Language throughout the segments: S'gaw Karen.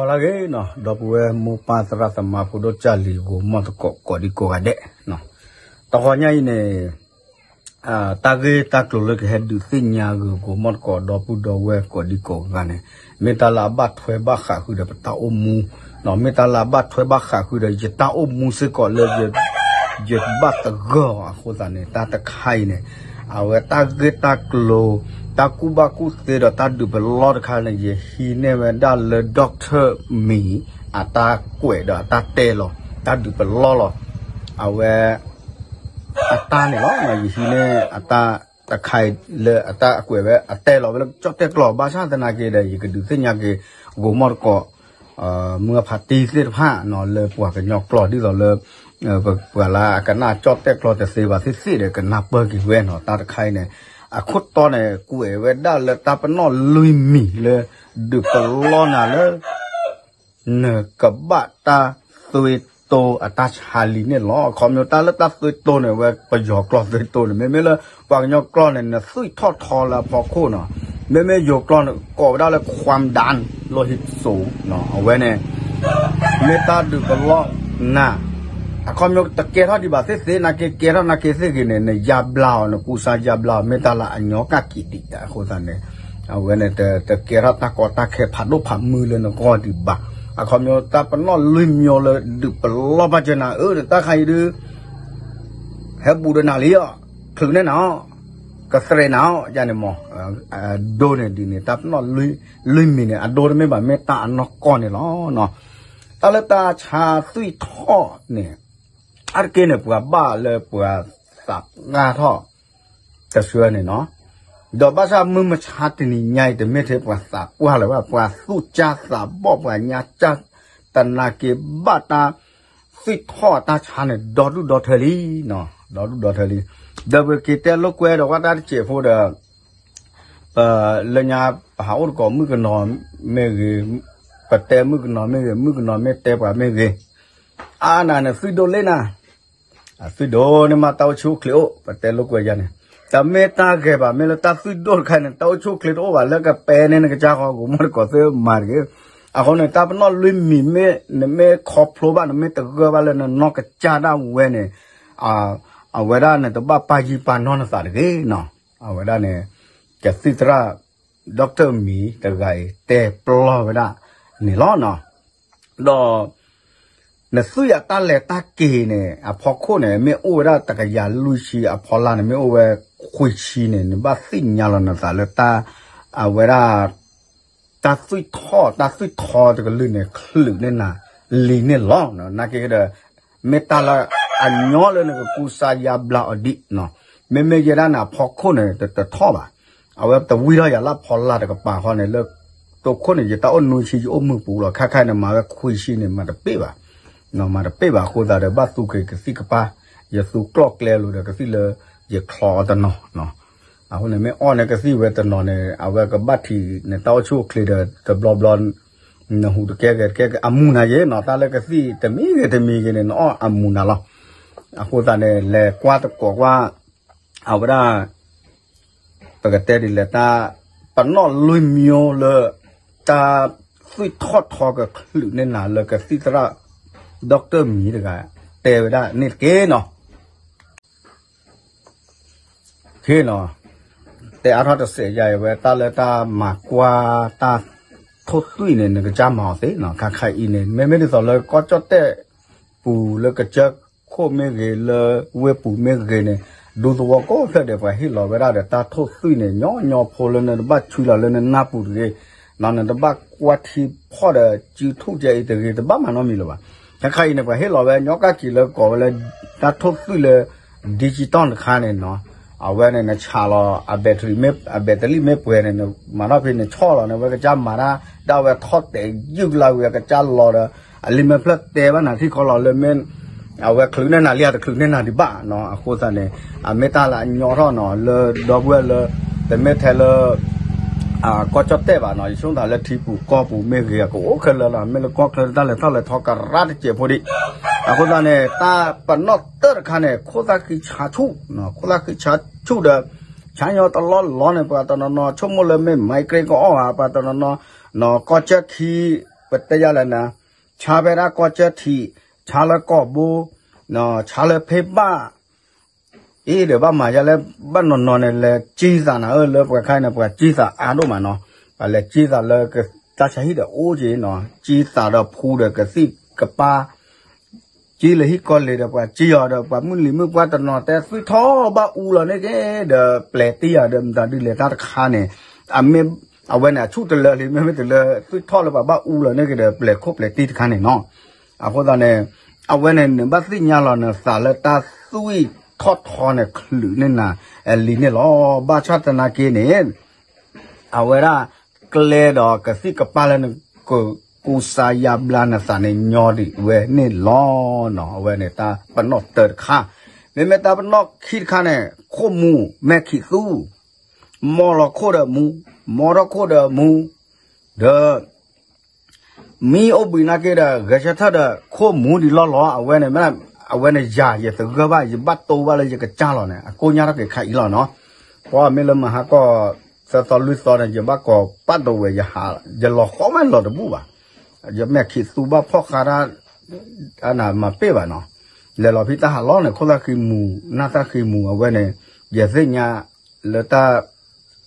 လၢဂ့ၤနီၤ ဒီပုၢ်ဝဲၢ်မိၢ်ပၢ်သရၣ်သမါဖိဒိၣ်ကၢ်လံၤ ဂိၤမီၢ်သကိးကိးဒံကိးဂၤဒဲး, တဟီညါအံၤန့ၣ် တၢ်ဂ့ၢ်တၢ်ကျိၤလၢကဟဲဒုးသ့ၣ်ညါဂ့ၤ ဂိၤမီၢ်သကိးဒီပုၢ်ဒီဝဲၢ်ကိးဒံကိးဂၤန့ၣ် မ့ၢ်တၢ်လၢအဘၣ်ထွဲဘၣ်ဃးဃုာ်ဒီးပတၢ်အိၣ်မူ, မ့ၢ်တၢ်လၢအဘၣ်ထွဲဘၣ်ဃးဃုာ်ဒီး ယတၢ်အိၣ်မူစ့ၢ်ကီးလၢ ယကဘၣ်သဂၢၢ်အီၤအဃိသတးန့ၣ် တၢ်တခါအံၤန့ၣ် အဝဲတၢ်ဂ့ၢ်တၢ်ကျိၤ တၢ်ကူၣ်ဘၣ်ကူၣ်သ့ဒီးတၢ်ဒုးပလီၢ်တခါန့ၣ် ယဟံးန့ၢ်ဝဲဒၣ်လၢ doctor မံၤ အတၢ်ကွဲးဒီးအတၢ်တဲလီၤ တၢ်ဒုးပလီၢ်လီၤ. အဝဲ အတၢ်န့ၣ်လီၤ. ယဟံးန့ၢ်အတၢ်တခါအံၤလၢအတၢ်ကွဲးဝဲအတဲလီၤဝဲလၢကၠီၣ်တဲၣ်ကျီၢ် ဘၣ်ဆၣ်သနာ်က့ဒီး ယကဒုးသ့ၣ်ညါက့ၤ ဂိၤမီၢ်သကိး မုၢ်အဖးတံၢ်သ့ၣ်တဖၣ်နီၤ လၢပှၤကညီကျိာ်ဒ်သိးလၢ ပှၤလၢအကနၣ်ကၠီၣ်တဲၣ်ကျီၢ်တသ့ဘၣ်သ့ၣ်သ့ၣ်ဒီး ကနၢ်ပၢၢ်က့ၤဝဲနီၤ တၢ်တခါအံၤန့ၣ် အခိၣ်တီန့ၣ် ကွဲးဝဲဒၣ်လၢတၢ်ပနီၣ်လွံၢ်မံၤလၢ ဒုးပလီၢ်နၤလၢ နကဘၣ်တၢ်သွံၣ်တိအတၢ်ဆါလံန့ၣ်လီၤ. အခီပညီတၢ်လၢတၢ်သွံၣ်တိန့ၣ် ဝဲပယီၤကျိာ်သွံၣ်တိန့ၣ် မ့မ့ၢ်လၢပှၤကညီကျိာ်န့ၣ် နသွံၣ်ထီၣ်ထီလၢအဖီခိၣ်နီၤ. မ့မ့ၢ်ယိၤကျိာ်န့ၣ် ကိးဝဲဒၣ်လၢ ความดัน โลหิตสูง အဝဲန့ၣ် မ့ၢ်တၢ်ဒုးပလီၢ်နၤ အခီပညီတကဲထီၣ်ဒံးဘၣ်သ့ၣ်သ့ၣ် နာ်က့ကဲထီၣ်နာ်က့သ့ၣ်ဂ့ၤန့ၣ် နယါဘျါအီၤ နကူစါယါဘျါအီၤ မ့ၢ်တၢ်လၢအညီကၣ်က့ၤဒံးအဃိသတးန့ၣ် အဝဲန့ၣ် တကဲထီၣ်တၢ်ကီတၢ်ခဲဖးဒိၣ်ဖးမုၢ်လၢနဂီၢ်ဒံးဘၣ်. အခီပညီတၢ်ပနီၣ်လွံၢ်မံၤလၢဒုးပလီၢ်ဘၣ်စၢၤနၤ အၢ တၢ်ခါအံၤဒုး ဟဲဘူးဒီးနၤလံအီၤ ချုးန့ၢ်နၤအီၤ ကသရဲးနၤအီၤ ယန့ၣ်မး အဒိန့ၣ်ဒ်န့ၣ် တၢ်ပနီၣ်လွံၢ်မံၤန့ၣ် အဒိတမ့ၢ်ဘၣ် မ့ၢ်တၢ်အနီၢ်ကီၢ်န့ၣ်လီၤ. တၢ်လၢတၢ်ဆါသွံၣ်ထီၣ်န့ၣ် အါတက့ၢ်န့ၣ် ပှၤဘၣ်လၢပှၤသးပှၢ်ထီၣ် တဆှၢန့ၣ်နီၤ. ဒီးဘၣ်ဆၣ်မုၢ်မဆါတနံၤညါအံၤ တမ့ၢ်ထဲပှၤသးပှၢ်လၢၤဘၣ် ပှၤသူၣ်ကၢ်သးဘီၣ် ပှၤညါကၢ် တနာ်က့ၤဘၣ်တၢ်သွံၣ်ထီၣ်တၢ်ဆါန့ၣ် ဒီဒူၣ်ဒီထၢလံနီၤ ဒီဒူၣ်ဒီထၢလံ. ဒီးပက့ၤတဲလိာ်ကွဲဒီးဝဲတၢ်တစဲးဖိဒီး ပလၢညါပဟးအိၣ်တကိးမုၣ်ကနီၤမ့ၢ်ဂ့ၤ, ပတဲမုၣ်ကနီၤမ့ၢ်ဂ့ၤ, မုၣ်ကနီၤမ့ၢ်တဲပှၤမ့ၢ်ဂ့ၤ, အါနၤန့ၣ်သွံၣ်ဒိၣ်လ့နၤ, အသွံၣ်ဒိၣ်န့ၣ်မးတၢ်အိၣ်ဆူၣ်အိၣ်ချ့အိၣ် ပတဲလိာ်ကွဲယါန့ၣ်, တမ့ၢ်တၢ်ဂ့ၤဘၣ် မ့ၢ်လၢတၢ်သွံၣ်ဒိၣ်တခါန့ၣ် တၢ်အိၣ်ဆူၣ်အိၣ်ချ့တအိၣ်ဘၣ် လၢကပဲန့ၢ်နကစၢ်ဃီ ဂိၤမီၢ်တကိးသ့မၤတဂ့ၤ. အဃိန့ၣ် တၢ်ပနီၣ်လွံၢ်မံၤမ့ၢ်နမ့ၢ်ခီဖျိဘၣ် နမ့ၢ်တဂၢၢ်ဘၣ်လၢနနီၢ်ကစၢ်ဒၣ်ဝဲန့ၣ် အဝဲဒၣ်န့ၣ် တဘၣ်ပာ်ယံာ်ပာ်နီၢ်နသးတဂ့ၤနီၤ. အဝဲဒၣ်န့ၣ် ကသံၣ်သရၣ် doctor မံၤတဂၤအံၤ တဲပလီၢ်ဝဲဒၣ်န့ၣ်လီၤနီၤ. ဒီး နသွံၣ်အတၢ်လဲၤတၢ်က့ၤန့ၣ် အဖီခိၣ်န့ၣ် မ့ၢ်အိၣ်ဝဲဒၣ်တကယၤလွံၢ်ဆံ အဖီလာ်န့ၣ် မ့ၢ်အိၣ်ဝဲခွံဆံန့ၣ် နဘၣ်သ့ၣ်ညါလီၤနသးလၢတၢ် အဝဲဒၣ် တၢ်သွံၣ်ထီၣ် တၢ်သွံၣ်ထီတကလုာ်န့ၣ် ချုးန့ၢ်နၤလံန့ၣ်လီၤ. နာ်က့ဒီး မ့ၢ်တၢ်လၢအညီလၢနကကူစါယါဘျါအီၤဒံးနီၤ. မ့မ့ၢ်ယဲဒၣ်န့ၣ် အဖီခိၣ်န့ၣ် တထီၣ်ဘၣ်. အဝဲတဝံထီၣ်ယၤလၢဖီလာ်တကပၤဃီန့ၣ် လၢတိခိၣ်န့ၣ် ယတၢ်အိၣ်နွံဆံ ယအိၣ်မုာ်ပူၤလီၤ. ခါခါန့ၣ် မၤဝဲခွံဆံန့ၣ် မၤတပ့ၢ်ဘၣ် မၤတပ့ၢ်ဘၣ်အဃိသတးဒီး ဘၣ်သူက့ၤကသံၣ်ကပၢ် ယသူကျီၢ်ကျဲလိာ်ဒီးကသံၣ်လၢ ယချီအီၤတနီၤ. အဃိန့ၣ် မ့ၢ်အီၣ်န့ၢ်ကသံၣ်ဝဲတနီၤန့ၣ် အဝဲကဘၣ်ထံးန့ၣ် တၢ်အိၣ်ဆူၣ်အိၣ်ချ့ဒီး တဘျီဘျီ နဟူးတကဲဂဲၤတကဲဂဲၤ အမူၤနၤယဲနီၤ. တၢ်လၢကသံၣ်တမံၤဂ့ၤတမံၤဂ့ၤန့ၣ် နအီၣ်အမူၤနၤလီၤ. အဃိသတးန့ၣ် လဲၤကွၢ်တကိးကွၢ် အဝဲဒၣ် ပကတဲဒ်လဲၣ် တၢ်ပနီၣ်လွံၢ်မံၤလၢ တၢ်သွံၣ်ထီၣ်ထီကချုးန့ၢ်နၤလၢကသံၣ်သရၣ် doctor မံၤတဂၤ တဲဝဲဒၣ်န့ၣ်တက့ၢ်နီၤ. တဲအါထီၣ်တစဲးယါအံၤဝဲ တၢ်လၢတၢ်မၤကွၢ်တၢ်ထိၣ်သွံၣ်န့ၣ် နကစၢ်မၤအီၤသ့နီၤ. ခါခါအံၤန့ၣ် မ့မ့ၢ်ဒ်သိးလၢကီၢ်ကၠီၣ်တဲၣ်ပူၤလၢကစၢၢ်ခိၣ်မ့ၢ်ဂ့ၤ လၢဝ့ၢ်ပူၤမ့ၢ်ဂ့ၤန့ၣ် ဒူသဝီကိးဖျၢၣ်ဒီး ပှၤဟ့ၣ်လီၤဝဲဒၣ်ဒီးတၢ်ထိၣ်သွံၣ်န့ၣ် ညီညီဖိလၢနတဘၣ်ဆွံလီၤလၢနနၢ်ပူၤတဂ့ၤ, နတဘၣ်ကွၢ်ထံဖီၣ်ဒီးစုထူၣ်ကဲအံၤတဂ့ၤ တဘၣ်မၤနီတမံၤလၢၤဘၣ်. ခါခါအံၤန့ၣ် ပှၤဟ့ၣ်လီၤဝဲ ညီကၣ်က့ၤလၢကိးဝဲလၢ တၢ်ထိၣ်သွံၣ်လၢ digital တခါန့ၣ်နီၤ, အဝဲန့ၣ် နဆးလီၤ အ battery မ့ၢ် အ battery မ့ၢ်ပှဲၤန့ၣ် နမၤထီၣ်ဖဲန့ၣ် ဆီၣ်လီၤန့ၣ် ဝဲကစၢ်မၤတၢ် ဒၣ်ဝဲထီၣ်တဲာ်ယုၢ်ကလါဝံၤ အကစၢ်လီၤဒီး အလံာ်မဲာ်ဖျၢၣ်တဲဘၣ်နၤထံၣ်ခီလီၤလၢမ့ၢ် အဝဲချုးန့ၢ်နၤလံ အတချုးန့ၢ်နၤဒံးဘၣ်နီၤ. အဃိသတးန့ၣ် အမ့ၢ်တၢ်လၢအညီထီၣ်နီၤ လၢဒီပုၢ်ဝဲၢ်လၢ တမ့ၢ်ထဲလၢ ကီၢ်ကၠီၣ်တဲၣ်ဘၣ်နီၤ, ယဆိကမိၣ်လၢထံပူၤကီၢ်ပူၤမ့ၢ်ဂ့ၤ ကအိၣ်ခဲလၢာ်လီၤ, မ့ၢ်လၢကီၢ်ချၢတၢ်လဲၤထီၣ်လဲၤထီကရၢတစဲးဖိဒံး. အဃိသတးန့ၣ် တၢ်ပနီၣ်တၢၢ်တခါန့ၣ် ခိၣ်သၣ်ဃံဆါဆူၣ်, ခိၣ်သၣ်ဃံဆါဆူၣ်ဒီး ဆါညီတလီၢ်လီၢ်န့ၣ် ပှၤတနီၤနီၤ ဆိကမိၣ်လၢမ့ၢ် migraine ကအီၣ်ဧါ, ပှၤတနီၤနီၤ ကီၢ်ကၠီၣ်ခံ ပတဲယၤလဲၣ်နၤ, ဆါဖဲဒၣ်ကီၢ်ကၠၢထံး, ဆါလၢကီၢ်ဘိ, ဆါလၢဖ့ဘၣ် အ့ဒီးဘၣ်မၤယါလၢ ဘၣ်နီၢ်နီၢ်န့ၣ် လဲၤက့သးနၤဧၢ လၢပှၤခါအံၤန့ၣ် ပှၤက့သးအါဒိၣ်မးနီၤ, ပှၤလဲၤက့သးလၢတၢ်ဆါဟံၣ်ဒီးအိၣ်က့ၤနီၤ, က့သးဒီးဖူဒီးကသံၣ်ကပၤ, က့လၢဟံၣ်ကီၢ်လ့ၤဒီးပှၤက့အီၤဒီး ပှၤမုၢ်လံၤမုၢ်ပှၢ်တနီၤတဲသွံၣ်ထီၣ်ဘၣ်အူလီၤန့ၣ်က့ဒီး ပျဲၤတ့ၢ်ယၤဒီးမတၤဒုလဲၤတၢ်တခါန့ၣ်, အမ့ၢ်, အဝဲန့ၣ်အဆူၣ်တလၢလံ မ့မ့ၢ်တလၢ သွံၣ်ထီၣ်လၢပှၤဘၣ်အူလီၤန့ၣ်က့ဒီး ပျဲၤခိၣ်ပျဲၤတ့ၢ်တခါန့ၣ်နီၤ. အဃိသတးန့ၣ် အဝဲန့ၣ်နဘၣ်သ့ၣ်ညါလီၤနသးလၢတၢ်သွံၣ်ထီၣ်ထီန့ၣ် ချုးန့ၢ်နၤလံန့ၣ်လီၤ. ဘၣ်ဆၣ်သနာ်က့န့ၣ် အဝဲဒၣ်ကျဲဒီးကသံၣ်ကပၤလၢနကကူစါယါဘျါနသးန့ၣ် ညီဒံးဝဲန့ၣ်လီၤနီၤ. အဝဲန့ၣ်တၢ်ပနီၣ်တၢတခါ, မ့မ့ၢ်တၢ်ပနီၣ်ခံတခါန့ၣ် ခိၣ်မူၤမဲာ်ခံးသူ မီလီၤခိၣ်ဒီးမူ, မီထီၣ်ခိၣ်ဒီးမူ, ဒီး မ့ၢ်အိၣ်ဘှံးနာ်က့ဒီး ဂဲၤဆၢထၢၣ်ဒီး ခိၣ်မူဒံးလီၢ်လီၤ. အဝဲန့ၣ်မ့ၢ်, အဝဲန့ၣ်ယၤ ယသဂၢၢ်ဘၣ် ယဘၣ်တိဘၣ်လၢယကစၢ်လီၤန့ၣ် အကိၣ်ညါထီၣ်က့ၤခါအံၤလီၤနီၤ. ပှၤမ့ၢ်လၢမဟါကီၢ် သၢသီလွံၢ်သီန့ၣ် ယဘၣ်ကိးပာ်ဒိဝဲ ယဟး ယလီၤဃီမဲာ်လီၤတဘူၣ်ဘၣ်. ယမဲာ်ခံးသူဘၣ်ဖီၣ်ဃာ်တၢ် အနၢ်မၤပ့ၢ်ဘၣ်နီၤ. လဲၤလီၤဖဲတၢ်ဟးလီၤန့ၣ် ခိၣ်သၣ်ဃံမူၤ နၢ်သၣ်ဃံမူၤ အဝဲန့ၣ် ယသ့ၣ်ညါလၢတၢ်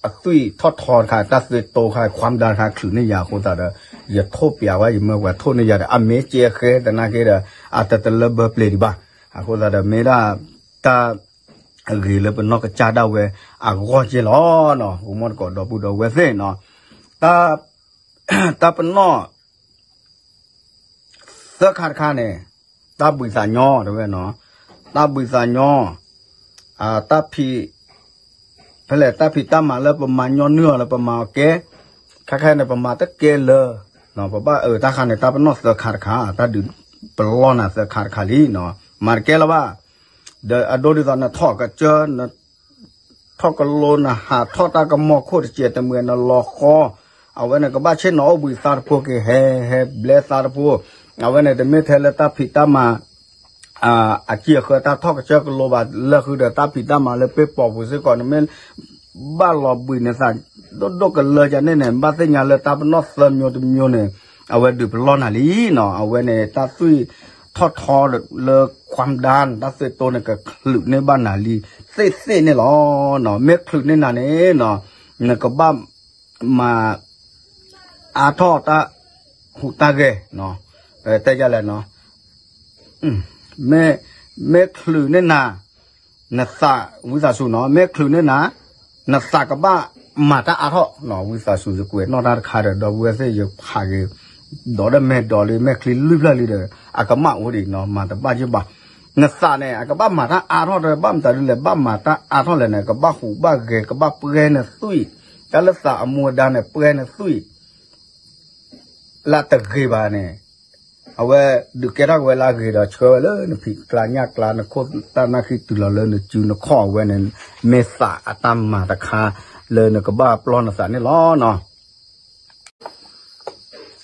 အသွံၣ်ထီၣ်ထီတခါ တၢ်သွံၣ်တိခါ ခွါမဒါတခါ ချုးန့ၢ်ယၤအဃိသတးဒီး ယထိၣ်ပျးဝဲ ယမၢပှၤထိၣ်န့ၢ်ယၤဒီး အမ့ၢ်ကဲဃဲသနာ်က့ဒီး အတတလၢဘၢပျ့ၤဒံးဘၣ်. အဃိသတးဒီး မ့ၢ်ဒၣ်တၢ် ဂ့ၤလၢပနီၢ်ကစၢ်ဒၣ်ဝဲအဂီၢ်က့လီၤနီၤ. ဂိၤမီၢ်တကိးဒီပုၢ်ဒီဝဲၢ်သ့ၣ်နီၤ. တၢ်, တၢ်ပနီၣ် သၢခါတခါန့ၣ် တၢ်ဘှံးသးညီတဝဲနီၤ, တၢ်ဘှံးသးညီ, တၢ်ဖံး, ဖဲလဲၣ် တၢ်ဖံးတၢ်မၤလၢပမၤညီနုၢ်အီၤလၢပမၤအီၤကဲ, ခဲခဲန့ၣ် ပမၤတကဲလၢ, ပဘၣ်အၢတၢ်ခါန့ၣ် တၢ်ပနီၣ်သၢခါတခါ တၢ်ဒုးပလီၢ်နၤသၢခါတခါလံနီၤ, မၤတကဲလၢၤဘၣ်, ဒီးအဒိဒ်သိးနထီၣ်ကစၢၢ် ထီၣ်ကလိ နဟးထီၣ်တၢ်ကမီၤခိၣ်တစဲးတမှဲၤနလီၤဃီ, အဝဲန့ၣ်ကဘၣ်ဆ့ၣ်နီၤအိၣ်ဘှံးသးတဖိက့ၤ ဟဲဟဲဘျဲသးတဖိ, အဝဲန့ၣ်တမ့ၢ်ထဲလၢတၢ်ဖံးတၢ်မၤ အကံၢ်အဃၢတၢ်ထီၣ်ကစၢၢ်ကလိဘၣ် လၢဃုာ်ဒီးတၢ်ဖံးတၢ်မၤလၢပ့ၢ်ပိာ်ပူၤစ့ၢ်ကီး နမ့ၢ်ဘၣ်လီၤဘှံးနသးဒိၣ်ဒိၣ်ကလၢာ်ကန့ၣ်န့ၣ် ဘၣ်သ့ၣ်ညါလၢတၢ်ပနီၣ်သၢမျိုးတမျိုးန့ၣ် အဝဲဒုးပလီၢ်နၤလံနီၤ, အဝဲန့ၣ် တၢ်သွံၣ်ထီၣ်ထီလၢခွါမဒါ တၢ်သွံၣ်တိန့ၣ် ကချုးန့ၢ်ဘၣ်နၤလံ သ့ၣ်သ့ၣ်န့ၣ်လီၤ. မ့ၢ်ချုးန့ၢ်နၤန့ၣ်နီၤ နကဘၣ်မၤအါထီၣ်တၢ်ဟူးတၢ်ဂဲၤ, တဲယလဲၣ်နီၤ, မ့ၢ်, မ့ၢ်ချုးန့ၢ်နၤ, နသး, ဝံသးစူၤနီၤ, မ့ၢ်ချုးန့ၢ်နၤ, နသးကဘၣ်မၤတၢ်အါထီၣ်, ဝံသးစူၤ ယကွဲးနီၣ်တၢ်တခါဒီး ဒီပုၢ်ဝဲၢ်သ့ၣ် ယဖးက့ၤ ဒီးဒီးမဲာ်ဒီးလံ မဲာ်ချံလွံၢ်ဖျၢၣ်လံဒီး အကမၣ်အိၣ်ဒံးနီၤ မၤတဘၣ်ယ့ၢ်ဘၣ်. နသးန့ၣ် အကဘၣ်မၤတၢ်အါထီၣ်ဒီး ဘၣ်မတၤဒ်လဲၣ် ဘၣ်မၤတၢ်အါထီၣ်လဲၣ်န့ၣ် ကဘၣ်ဟူးဘၣ်ဂဲၤ ကဘၣ်ပှဲၤနသွံၣ်, တၢ်လၢသးအမူအဒါန့ၣ် ပှဲၤနသွံၣ် လၢတဂ့ၤဘၣ်န့ၣ်, အဝဲဒုးကဲထီၣ်က့ၤဝဲလၢအဂ့ၤဒီး ဆှၢဝဲလၢနဖံးကျါညၣ်ကျါ နခိၣ်တၢ်နၢ်ဃံတုၤလီၤလၢနစုနခီၣ် အဝဲန့ၣ် မ့ၢ်သးအတၢ်မၤတခါ လၢနကဘၣ်ပလီၢ်နသးန့ၣ်လီၤနီၤ.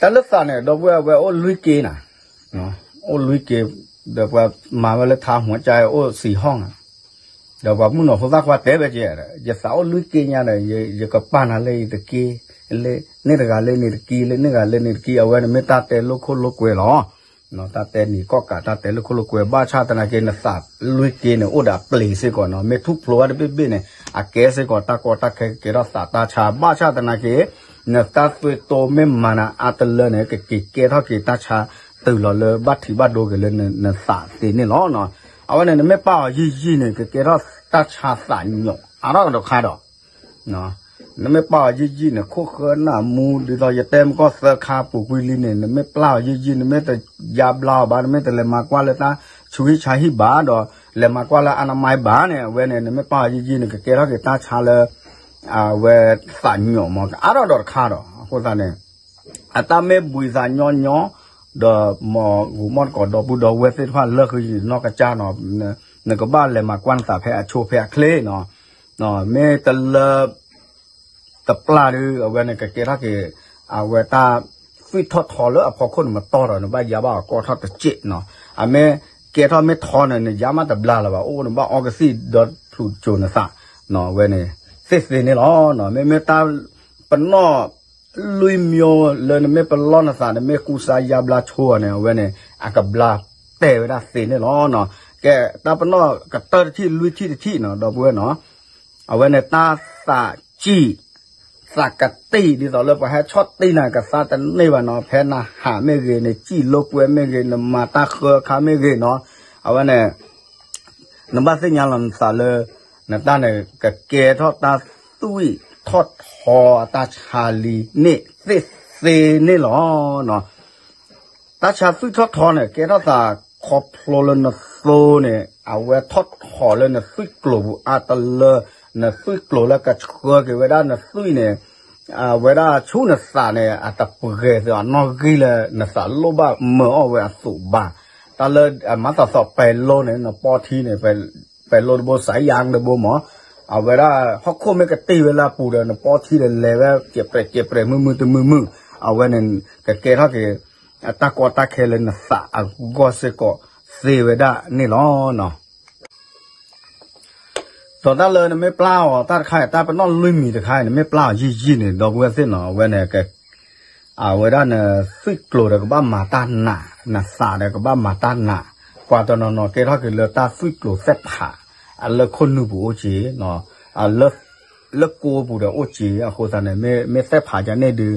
တၢ်လၢသးန့ၣ် ဒီပုၢ်ဝဲၢ် အဝဲအိၣ်လွံၢ်က့နၤ, အိၣ်လွံၢ်က့, ဒီးပှၤမၤဝဲလၢထါဟူးကၠါအိၣ်သံဟီၣ်နၤ, ဒီးပှၤမုၣ်နီၤဖိသၣ်ခွါတဲဝဲကဲ, ယသးအိၣ်လွံၢ်က့ညါဒီး ယကပာ်နၤလၢယတက့, လၢန့ၣ်တဂၤလၢန့ၣ်တက့ လၢန့ၣ်တဂၤလၢန့ၣ်တက့ အဝဲန့ၣ်မ့ၢ်တၢ်တဲလိာ်ခိၣ်လိာ်ကွဲလီၤ. တၢ်တဲနံၤကီၢ်ကး တၢ်တဲလိာ်ခိၣ်လိာ်ကွဲ ဘၣ်ဆၣ်သနာ်က့ နသးလွံၢ်က့န့ၣ် အိၣ်ဒီးအပျ့ၤစ့ၢ်ကီးနီၤ, မ့ၢ်ထူၣ်ဖျိဝဲတဘ့ၣ်ဘ့ၣ်န့ၣ် အကဲစ့ၢ်ကီး တၢ်ကီတၢ်ခဲကကဲထီၣ်သးတၢ်ဆါ ဘၣ်ဆၣ်သနာ်က့ နတၢ်သွံၣ်တိမ့ၢ်မၤနၤအါတလၢန့ၣ် ကက့ၤကဲထီၣ်က့ၤတၢ်ဆါတုၤလီၤလၢဘၣ်ထံးဘၣ်ဒိက့ၤလၢနသးသ့န့ၣ်လီၤ. အဝဲန့ၣ် နမ့ၢ်ပာ်အီၤယံာ်ယံာ်န့ၣ် ကကဲထီၣ်တၢ်ဆါသးညီၣ်အါထီၣ်ကဒီးခါဒီး နမ့ၢ်ပာ်အီၤယံာ်ယံာ်န့ၣ် ခိၣ်ဃၢနၢ်မူ ဒ်သိးယတဲမကီၢ်သၢခါပူၤကွံာ်လံန့ၣ် နမ့ၢ်ပာ်အီၤယံာ်ယံာ် နမ့ၢ်တယါဘျါအီၤဘၣ် နမ့ၢ်တလဲၤမၤကွၢ်လၢတၢ်ဆူးဟံၣ်ဆါဟံၣ်ဘၣ်ဒီး လဲၤမၤကွၢ်လၢအနမါဘၣ်န့ၣ် အဝဲန့ၣ် နမ့ၢ်ပာ်အီၤယံာ်ယံာ်န့ၣ် ကကဲထီၣ်က့ၤတၢ်ဆါလၢ အဝဲသးညီၣ်မး ကအါထီၣ်ဒီးတခါဒီး အဃိသတးန့ၣ် အတၢ်မ့ၢ်ဘှံးသးညီညီ ဒီးမ့ၢ်ဂိၤမီၣ်တကိးဒီပုၢ်ဒီဝဲၢ်သ့ၣ်တဖၣ်လၢဃုာ်နီၢ်ကစၢ်နီၤ နကဘၣ်လဲၤမၤကွၢ်နသးဖဲအဆိဖဲအချ့နီၤ မ့ၢ်တလၢ တပျၢ်ဒီး အဝဲန့ၣ်ကကဲထီၣ်က့ၤ အဝဲတၢ်သွံၣ်ထီၣ်ထီလၢအဖီခိၣ်န့ၣ်မတီၢ်ဒီး နဘၣ်ယါဘၣ်အီၤကီထီၣ်တစဲးနီၤ အမ့ၢ်ကဲထီၣ်မ့ၢ်ထီန့ၣ် နယါမးတဘျါလၢၤဘၣ် အိၣ်နဘၣ်အီကသံၣ်ဒီးဖျူးစိၤနသး အဝဲန့ၣ် သ့ၣ်သ့ၣ်န့ၣ်လီၤ မ့မ့ၢ်တၢ်ပနီၣ် လွံၢ်မံၤလၢနမ့ၢ်ပလီၢ်နသး နမ့ၢ်ကူစါယါဘျါဆိအီၤန့ၣ် အဝဲန့ၣ် အကဘျါတဲာ်ဝဲဒၣ်သ့န့ၣ်လီၤ. ကဲ တၢ်ပနီၣ်ကတၢၢ်တထံၣ်လွံၢ်ထံၣ်တထံၣ်နီၤ ဒီပုၢ်ဝဲၢ်နီၤ အဝဲန့ၣ်တၢ်သးစံၣ် သးကတံၢ် ဒ်သိးလၢပှၤဟဲဆီၣ်တံၢ်နၤကသါတန့ၢ်ဘၣ်နီၤ ဖဲနဟးမ့ၢ်ဂ့ၤ နစံၣ်လိာ်ကွဲမ့ၢ်ဂ့ၤ နမၤတၢ်ဃၢအခါမ့ၢ်ဂ့ၤနီၤ အဝဲန့ၣ် နဘၣ်သ့ၣ်ညါလီၤနသးလၢ နတၢ်န့ၣ် ကကဲထီၣ်တၢ်သွံၣ်ထီၣ်ထီအတၢ်ဆါလံန့ၣ်သ့ၣ်သ့န့ၣ်လီၤ. တၢ်ဆါသွံၣ်ထီၣ်ထီန့ၣ် ကဲထီၣ်သးခီဖျိလၢနသိန့ၣ် အဝဲထီၣ်ထီလၢနသွံၣ်ကျိၤပူၤအါတလၢ နသွံၣ်ကျိၤလၢကဆှၢက့ၤဝဲဒၣ်နသွံၣ်န့ၣ် အဝဲဒၣ်ဆူနသးန့ၣ် အတပှဲၤသ့ၣ်အနီၣ်ဂံၢ်လၢနသးလိၣ်ဘၣ်မၢအီၣ်ဝဲအသိးဘၣ်. တၢ်လၢအမၤသးသီးပဲၤလိန့ၣ် နပီထံန့ၣ် ပဲၤလိတဘိ စးယါတဘိမး အဝဲဒၣ်ဟီၣ်ခိၣ်မ့ၢ်ကတံၢ်ဝဲလၢအပူၤဒီး နပီထံဒီးလဲၤဝဲ ကဲးပြဲးကဲးပြဲးမုာ်မုာ်တမုာ်မုာ် အဝဲန့ၣ် ကကဲထီၣ်က့ၤ အတၢ်ကီတၢ်ခဲလၢနသးအဂီၢ်စ့ၢ်ကီးသ့ဝဲဒၣ်န့ၣ်လီၤ. ဒီးတၢ်လၢနမ့ၢ်ပျၢ်အီၤတၢ်တခါအံၤ တၢ်ပနီၣ်လွံၢ်မံၤတခါအံၤ နမ့ၢ်ပျၢ်အီၤယံာ်ယံာ်န့ၣ် ဒီပုၢ်ဝဲၢ်သ့ၣ်နီၤ အဝဲန့ၣ် အဝဲဒၣ်နသွံၣ်ကျိၤဒီးကဘၣ်မၤတၢ်နာ် နသးဒီးကဘၣ်မၤတၢ်နာ် ပှၤတနီၤနီၤကဲထီၣ်က့ၤလၢတၢ်သွံၣ်ကျိၤသဲၣ်ဖး အလၢခိၣ်နူာ်ပူၤအိၣ်က့ၤ လၢကိပူၤဒီးအိၣ်က့ၤ အဃိသတးန့ၣ် မ့ၢ်သဲၣ်ဖးဒ်န့ၣ်ဒုး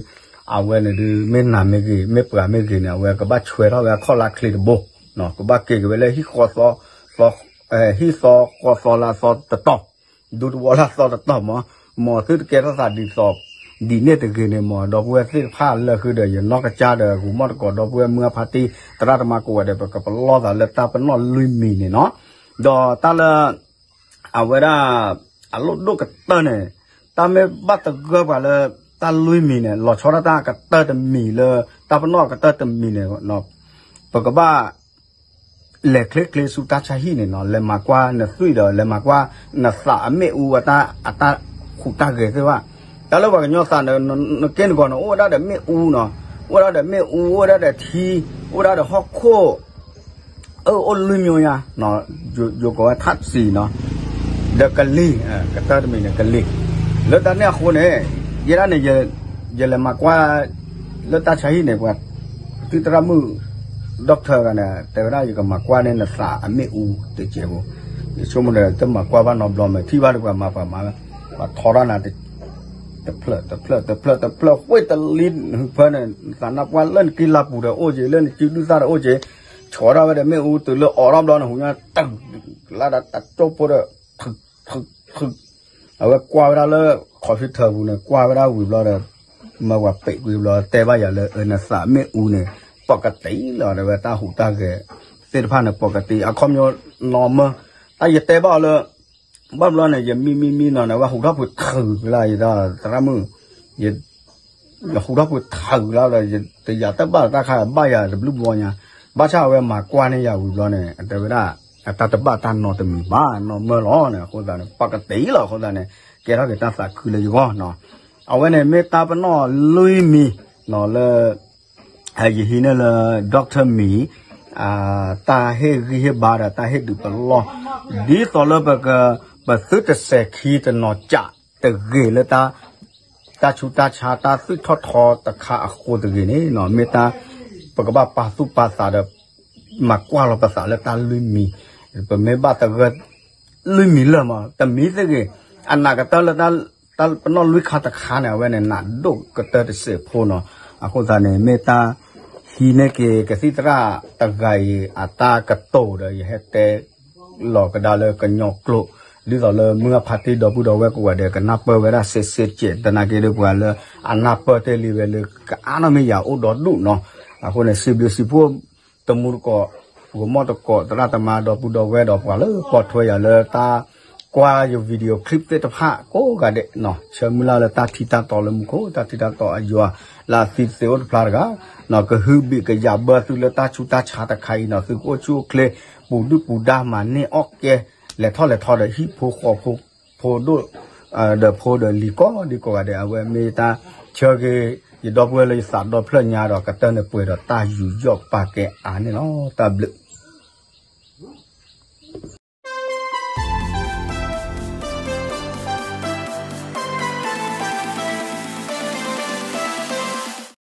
အဝဲန့ၣ်ဒုး မ့ၢ်နၤမ့ၢ်ဂ့ၤ မ့ၢ်ပှၤမ့ၢ်ဂ့ၤန့ၣ် အဝဲကဘၣ်ဆွဲထီၣ်ဝဲအခီၣ်လါချ့တဘိ ကဘၣ်က့ၤက့ၤဝဲလၢ ဟံၣ်ဃီသီလါသီတတီၢ် ဒူသဝီလါသီတတီၢ်မး မ်သုတကဲထီၣ်သးဒ်သိး ဒ်န့ၣ်တဂ့ၤန့ၣ်မး ဒီပုၢ်ဝဲၢ်သ့ၣ်တဖၣ်လၢဃုာ်ဒီး ယနီၢ်ကစၢ်ဒီး ဂူာ်မီၣ်တကိး ဒီပုၢ်ဝဲၢ်မုၢ်အဖါတံၢ် သရၣ်သမါကိးဂၤဒဲး ပကပလီၢ်သးလၢတၢ်ပနီၣ်လွံၢ်မံၤန့ၣ်နီၤ ဒီးတၢ်လၢ အဝဲဒၣ် အလိၣ်ဒိၣ်ကတၢၢ်န့ၣ် တၢ်မ့ၢ်ဘၣ်သဂၢၢ်ပှၤလၢ တၢ်လွံၢ်မံၤန့ၣ် လီၤဆီဒၣ်တၢ်အကတၢၢ်တမံၤလၢ တၢ်ပနီၣ်အကတၢၢ်တမံၤန့ၣ် ပကဘၣ် လဲၤချ့ချ့ဆူတၢ်ဆါဟံၣ်န့ၣ်နီၤ လဲၤမၤကွၢ်နသွံၣ်ဒီး လဲၤမၤကွၢ် နသးအမ့ၣ်အူအတၢ် အတၢ်ဟူးတၢ်ဂဲၤသ့ၣ်တဖၣ် တၢ်လၢပှၤကညီသးန့ၣ် နကဲနဂီၢ်န့ၣ် အိၣ်ဝဲဒၣ်ဒီးမ့ၣ်အူနီၤ အိၣ်ဝဲဒၣ်ဒီးမ့ၣ်အူ အိၣ်ဝဲဒၣ်ဒီးထံ အိၣ်ဝဲဒၣ်ဒီးဟီၣ်ခိၣ် အၢ အိၣ်လွံၢ်မျိုးညါ ယကိးဝဲထၣ်စံၤနီၤ ဒီးကလံၤ ကတၢၢ်တမံၤန့ၣ် ကလံၤ လၢတၢ်န့ၣ်အဃိန့ၣ် ယဲဒၣ်န့ၣ် ယလဲၤမၤကွၢ် လၢတၢ်ဆါဟံၣ်န့ၣ် ပှၤ သုသရၣ်မုၣ် doctor ဂၤန့ၣ် တဲဝဲဒၣ် ယကမၤကွၢ်န့ၢ်နသးအမ့ၣ်အူတစဲးဖိ ယဆိကမိၣ်ဒီး တမၤကွၢ်ဘၣ်နီတဘျီ မ့ၢ်ထံၣ်ဘၣ်ဒီးပှၤမၤပှၤမၤ ပှၤထီထီၣ်နၤ တဖျၢၣ်တဖျၢၣ်တဖျၢၣ်တဖျၢၣ် ဝ့ၢ်တလံ ဖၢန့ၣ် သးနါပှၢ်လၢနကံလါပူၤဒီးအိၣ်က့ၤ လၢနစုဒုၣ်သၣ်ဒီးအိၣ်က့ၤ ဆီထီၣ်ဝဲဒီးမ့ၣ်အူတုၤလၢအိးထီၣ်ဘျီန့ၣ် ဟူးညီတုၤ လၢဒီးတၢ်ကၠိဖိဒီး ထုးထုးထုး အဝဲကွၢ်ဝဲဒၣ်လၢ computer ပူၤန့ၣ် ကွၢ်ဝဲဒၣ်ဝံၤဘျီဒီး မၢပှၤပံးကွံာ်ဘျီ တဲဘၣ်ယၤလၢ နသးမ့ၣ်အူန့ၣ် ပကတံလီၤ တဲဝဲတၢ်ဟူးတၢ်ဂဲၤသ့ၣ်တဖၣ်န့ၣ် ပကတံ အခီပညီ normal တၢ်ယတဲဘၣ်အီၤလၢ ဘၣ်ဘျီန့ၣ် ယမံမံမံနီၤန့ၣ် အဝဲဟူးထီၣ်ပှဲၤထုးကလါ ယသရၣ်မုၣ် ယဟူးထီၣ်ပှဲၤထုးကလါဒီး ယတယာ်တဘၣ်တၢ်ခါ ဘၣ်ယၤတဘျုးဘျီညါ ဘၣ်ဆၣ်အဝဲမၤကွၢ်န့ၢ်ယၤဝံၤဘျီန့ၣ် တဲဝဲဒၣ် အတၢ်တဘၣ်တၢ်နီတမံၤဘၣ် normal လီၤန့ၣ် အဃိသတးန့ၣ် ပကတံလီၤ အဃိသတးန့ၣ် ကဲထီၣ်က့ၤတၢ်သးခုလၢယဂီၢ်နီၤ အဝဲန့ၣ်မ့ၢ်တၢ်ပနီၣ်လွံၢ်မံၤနီၤလၢ ယဟံးန့ၢ်လၢ doctor မံၤ တၢ်ဟ့ၣ်ဂံၢ်ဟ့ၣ်ဘါဒီးတၢ်ဟ့ၣ်ဒုးပလီၢ် ဒ်သိးလၢပက ပသုတစဲးခံတနီၤကးတဂ့ၤလၢ တၢ်ဆူးတၢ်ဆါတၢ်သွံၣ်ထီၣ်ထီတခါအဃိတဂ့ၤန့ၣ်နီၤ မ့ၢ်တၢ် ပကဘၣ်ပာ်သူၣ်ပာ်သးဒီး မၤကွၢ်လီၤပသးလၢတၢ်လွံၢ်မံၤ ပမ့ၢ်ဘၣ်သဂၢၢ် လွံၢ်မံၤလၢာ်မး တမံၤသ့ၣ်ဂ့ၤ အနာ်ကတၢၢ်လၢ တၢ်ပနီၣ်လွံၢ်ခါတခါန့ၣ် အဝဲန့ၣ် နးဒိၣ်ကတၢၢ်တစဲးဖိနီၤ အဃိသတးန့ၣ် မ့ၢ်တၢ်ဟံးန့ၢ်က့ၤကသံၣ်သရၣ်တဂၤအံၤ အတၢ်ကတိၤဒီး ယဟဲတဲလီၤကဒါလၢကညီကျိာ် ဒ်သိးလၢမုၢ်အဖါတံၢ်ဒီပုၢ်ဒီဝဲၢ်ကိးဂၤဒဲး ကနၢ်ပၢၢ်ဝဲဒၣ်စ့စ့တကဲး သနာ်က့ဒီးပှၤလၢအနၢ်ပၢၢ်တ့ၢ်လံဝဲလၢ ကအါနီၢ်မ့ၢ်ယၤအိၣ်ဒီဒူၣ်နီၤ အဃိန့ၣ် စံးဘျုးစံးဖှိၣ် တမူတကိး ဂီၤမီၢ်တကိး သရၣ်သမါဒီပုၢ်ဒီဝဲၢ်ဒီးပှၤလၢပိာ်ထွဲယၤလၢတၢ်ကွၢ်ယ video clip သ့ၣ်တဖၣ်ကိးဂၤဒဲးနီၤ ဆၢမုၢ်လၢ်လၢတၢ်ထံတၢ်တီလၢမူခိၣ် တၢ်ထံတၢ်တီအယွၤ လၢအသံသ့အိၣ်တဖျါတဂၤ ကဟုဘံၣ်ကယာ်ဘၢသုလၢတၢ်ဆူးတၢ်ဆါတခါအံၤနီၤ သုကအိၣ်ဆူၣ်အိၣ်ချ့ ပူၤဒုၣ်ပူၤဒါမၤန့ၢ်အီၣ်ကဲ လဲၤထီၣ်လဲၤထီဒီးဟံၣ်ဖိဃီဖိ ဖိဒိၣ် ဒီးဖိဒီးလံၤကိးဒံကိးဂၤဒဲး အဝဲမ့ၢ်တၢ်ဆၢက့ၤ ယဒီပုၢ်ဝဲၢ်လၢယသးဒီဖျၢၣ်ညါဒီး ကတၢၢ်န့ၣ်ပှဲၤဒီးတၢ်ယူးယီၣ်ပာ်ကဲအါန့ၣ်လီၤ. တၢ်ဘျုး